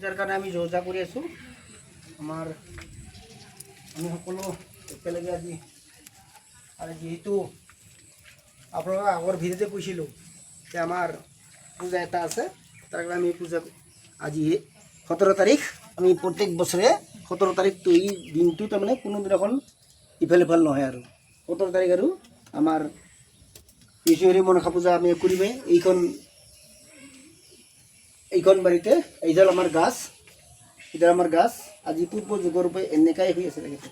পূজাৰ কাৰণে আমি যো জা কৰি আছোঁ। আমাৰ আমি সকলো একেলগে আজি। আৰু যিহেতু আপোনালোকক আগৰ ভিডিঅ'তে কৈছিলোঁ যে আমাৰ পূজা এটা আছে, তাৰ কাৰণে আমি পূজা আজি 17 তাৰিখ। আমি প্ৰত্যেক বছৰে 17 তাৰিখটো, এই দিনটো তাৰমানে কোনো দিনাখন ইফাল সিফাল নহয় আৰু 17 তাৰিখ আৰু আমাৰ বিশ্বহৰি মনসা পূজা আমি কৰিমে এইখন বাৰীতে। এইডাল আমাৰ গাছ, এইডাল আমাৰ গাছ। আজি পূৰ্ব যুগৰ পৰা এনেকাই হৈ আছে। তেখেতে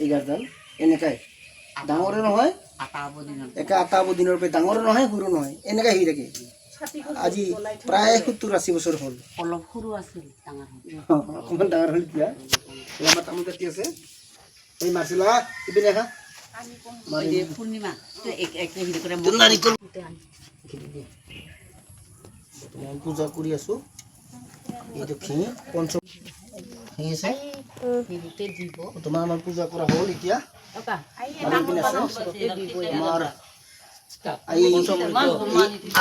এই গাছডাল এনেকাই, ডাঙৰো নহয়, একে আটা দিনৰ পৰা ডাঙৰো নহয়, সৰু নহয়, এনেকাই হৈ থাকে। আজি প্ৰায় 70-80 বছৰ হ'ল। অলপ সৰু আছিল, ডাঙৰ হ'ল। অকণমান ডাঙৰ হ'ল এতিয়া। এই আমাৰ তামোল কাটি আছে। এই মাৰ্চিলা, ইপিনে খা। এই যে পূৰ্ণিমা এক এক হেৰি কৰে। নাৰিকল বৰ্তমান পূজা কৰি আছোঁ। এইটো ঘি, পঞ্চ ঘি আছে। হেৰিতে দিব। বৰ্তমান আমাৰ পূজা কৰা হ'ল এতিয়া। আৰু এইপিনে আছে আমাৰ এই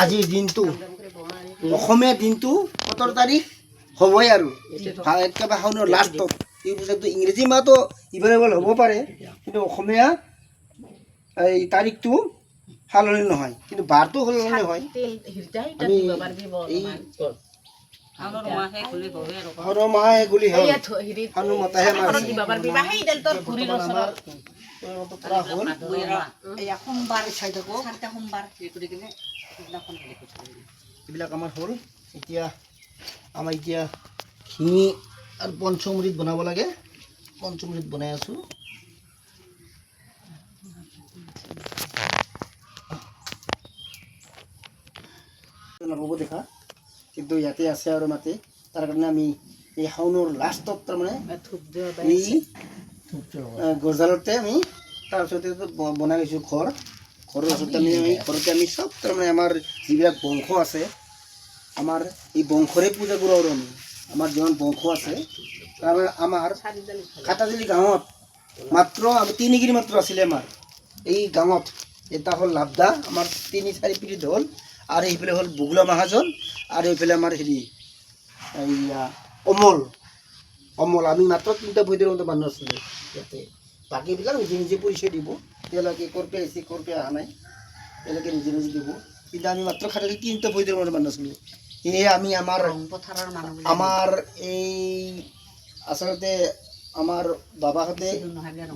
আজিৰ দিনটো, অসমীয়া দিনটো 17 তাৰিখ হ'বই আৰু একেবাৰে শাওনৰ লাষ্টত এই পূজাটো। ইংৰাজী মাহটো ইভেইলেবল হ'ব পাৰে, কিন্তু অসমীয়া এই তাৰিখটো সালসলনি নহয়, কিন্তু বাৰটো সলনি হয়। আমি এই শাওনৰ মাহ শেষ বুলি হ'ল, শাওনৰ মাতাহে মাৰিছে। বৰ্তমান আমাৰ কৰা হ'ল। সোমবাৰ। চাই থাকক। চাৰিটা সোমবাৰ হেৰি কৰি কিনে সেইদিনাখন হেৰি কৰিছোঁ। এইবিলাক আমাৰ হ'ল। এতিয়া আমাৰ এতিয়া ঘি আৰু পঞ্চমৃত বনাব লাগে। পঞ্চমৃত বনাই আছোঁ। নাপাব দেখা, কিন্তু ইয়াতে আছে আৰু মাটি। তাৰ কাৰণে আমি এই শাওনৰ লাষ্টত তাৰমানে এই গছডালতে আমি তাৰপিছতে বনাই লৈছোঁ ঘৰ। ঘৰৰ ওচৰতে আমি এই ঘৰতে আমি চব তাৰমানে আমাৰ যিবিলাক বংশ আছে, আমাৰ এই বংশৰে পূজা কৰোঁ। আৰু আমি আমাৰ যিমান বংশ আছে, তাৰমানে আমাৰ খাটাজুলি গাঁৱত মাত্ৰ আমি তিনিগিৰি মাত্ৰ আছিলে আমাৰ এই গাঁৱত। এটা হ'ল লাভদা, আমাৰ তিনি চাৰি পিৰিত হ'ল। আৰু এইফালে হ'ল বগুলা মহাজন আৰু এইফালে আমাৰ হেৰি এইয়া অমল। অমল, আমি মাত্ৰ তিনিটা ফৈদৰ মতো মানুহ আছিলোঁ ইয়াতে। বাকীবিলাক নিজে নিজে পৰিচয় দিব। তেওঁলোকে ক'ৰ পৰা আহিছে, ক'ৰ পৰা অহা নাই, তেওঁলোকে নিজে নিজে দিব। কিন্তু আমি মাত্ৰ খালি তিনিটা ফৈদৰ মতো মানুহ আছিলোঁ। সেয়ে আমি আমাৰ পথাৰৰ মানুহ। আমাৰ এই আচলতে আমাৰ বাবাহঁতে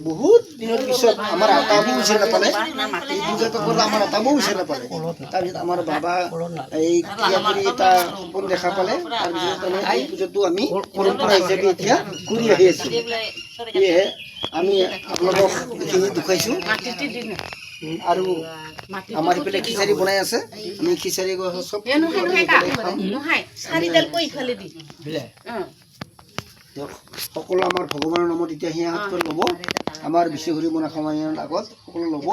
বহুত দিনৰ পিছত আমাৰ আতাবো বিচাৰি নাপালে। এই পূজাটো কৰিলে আমাৰ আতাবো বিচাৰি নাপালে। তাৰপিছত আমাৰ বাবা এই ক্ৰিয়া কৰি এটা সপোন দেখা পালে। তাৰপিছত তাৰমানে এই পূজাটো আমি পৰম্পৰা হিচাপে এতিয়া কৰি আহি আছোঁ। সেয়েহে আমি আপোনালোকক এইখিনি দেখুৱাইছোঁ। আৰু আমাৰ ইফালে খিচাৰি বনাই আছে। আমি খিচাৰি চব খাম। দিয়ক, সকলো আমাৰ ভগৱানৰ নামত এতিয়া সেৱা সৎকাৰ ল'ব। আমাৰ বিশ্বহৰি মনসা মায়াৰ আগত সকলো ল'ব।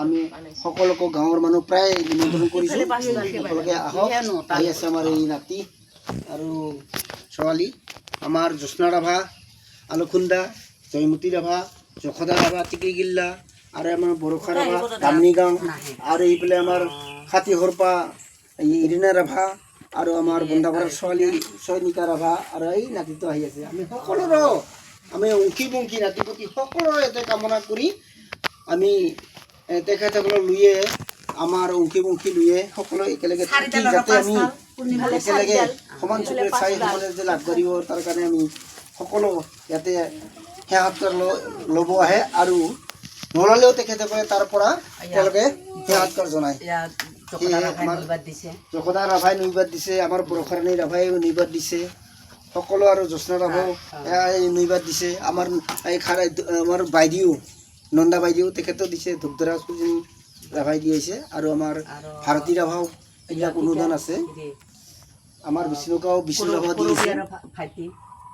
আমি সকলোকে, গাঁৱৰ মানুহ প্ৰায় নিমন্ত্ৰণ কৰিছোঁ, সকলোকে আহক। আহি আছে আমাৰ এই নাতি আৰু ছোৱালী। আমাৰ জ্যোৎস্না ৰাভা আলুখুন্দা, জয়মতী ৰাভা, যশোদা ৰাভা টিকিগিল্লা আৰু আমাৰ বৰষা ৰাভা দামনি গাঁও আৰু এইফালে আমাৰ খাতিহৰপা এই ইৰিনা ৰাভা আৰু আমাৰ বন্দাপাৰাৰ ছোৱালী চয়নিকা ৰাভা আৰু এই নাতিটো আহি আছে। আমি সকলোৰে, আমি অংশী বংশী নাতি পুতি সকলোৰে ইয়াতে কামনা কৰি আমি তেখেতসকলক লৈয়ে, আমাৰ অংশী বংশী লৈয়ে সকলো একেলগে থাকি যাতে আমি একেলগে সমান চকুৰে চাই সমানে যে লাভ কৰিব, তাৰ কাৰণে আমি সকলো ইয়াতে সেৱা সৎকাৰ ল'ব আহে। আৰু নল'লেও তেখেতসকলে তাৰ পৰা তেওঁলোকে সেৱা সৎকাৰ জনায়। যশোদা ৰাভাই নৈবাদ দিছে, আমাৰ বৰষাৰাণী ৰাভাই নৈবাদ দিছে, সকলো আৰু জ্যোৎস্না ৰাভাও নৈবাদ দিছে। আমাৰ এই খাৰ আমাৰ বাইদেউ নন্দা বাইদেউ, তেখেতেও দিছে। ধূপধৰা সুজন ৰাভাই দিছে আৰু আমাৰ ভাৰতী ৰাভাও এইবিলাক অনুদান আছে। আমাৰ বিষ্ণুকাও বিষ্ণু ৰাভা দিছে,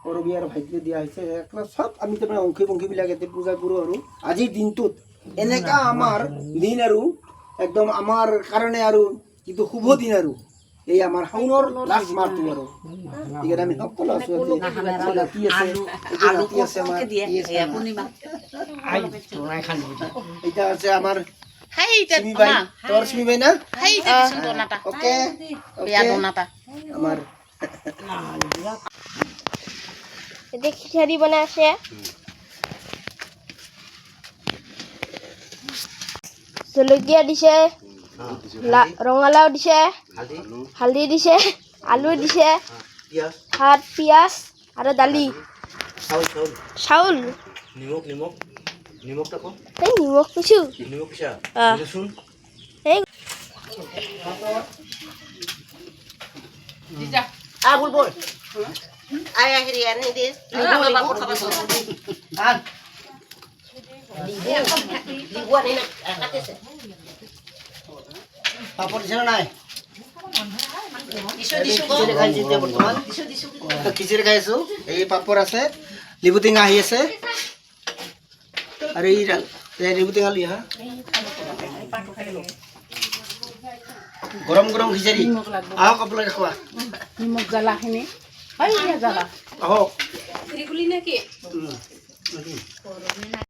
কৰবী আৰু ভাইটিও দিয়া হৈছে। এইবিলাক চব আমি তাৰমানে অংশী বংশীবিলাক ইয়াতে পূজা কৰোঁ। আৰু আজিৰ দিনটোত এনেকা আমাৰ দিন আৰু একদম আমাৰ কাৰণে আৰু কিন্তু শুভ দিন আৰু এই আমাৰ শাওনৰ লাষ্ট মাহটো। আৰু সেইকাৰণে আমি সকলো আছোঁ ইয়াতে। নাতি আছে, এইটো নাতি আছে আমাৰ, ই আছে আমাৰ। এটা আছে আমাৰ চিমি বাই, তোৰ চিমি বাই না? Okay okay. আমাৰ এতিয়া খিচাৰি বনাই আছে। জলকীয়া দিছে, ৰঙালাও দিছে, হালধি দিছে, আলু দিছে, ভাত, পিঁয়াজ আৰু দালি, চাউল। নিমখ, নিমখ, নিমখ। এই নিমখ দিছোঁ। নিমখ পিছা। অঁ। ৰচুন। এই। আ বল বল আয় হেৰি আনি দে। আন। লিবু আনি না কাটিছে। পাপৰ দিছে নে নাই? দিছো, দিছো। খিচিৰি খাইছোঁ এতিয়া বৰ্তমান। দিছো, দিছো। খিচিৰি খাইছোঁ। এই পাপৰ আছে, লেবু টেঙা আহি আছে আৰু এই লেবু টেঙা লৈ আহা। গৰম গৰম খিচিৰি, আহক আপোনালোকে খোৱা। নিমখ জ্বালাখিনি জ্বালা। আহক। নেকি? উম।